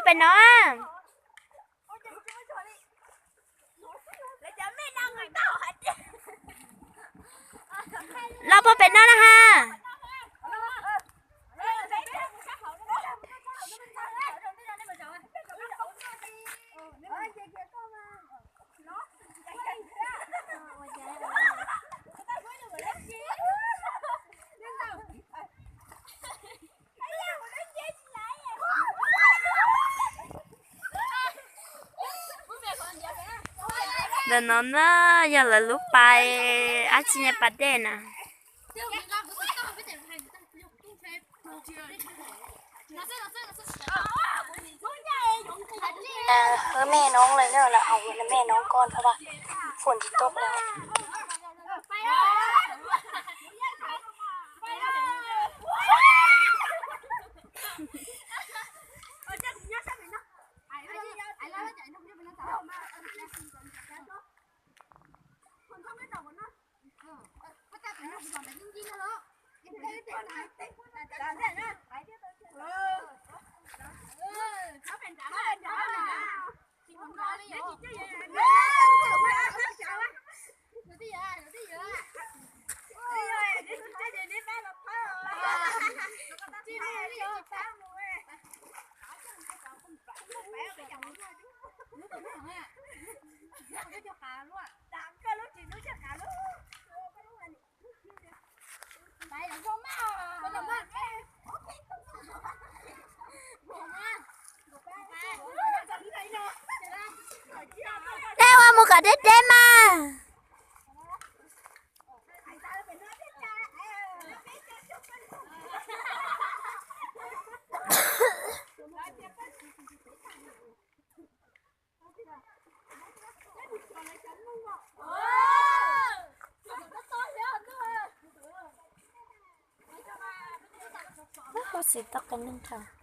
Pem no. Los puag pem no na ha. Ntawm no na yog lawv lub pas, dab tsi ne, pas dej na. Ơ, mẹ nó lên nữa là ông là mẹ nó con thôi bà. Phone thì tốt lắm. Tej ua mus kom deb deb mas. Ub, tab sis tau qee neeg thaum.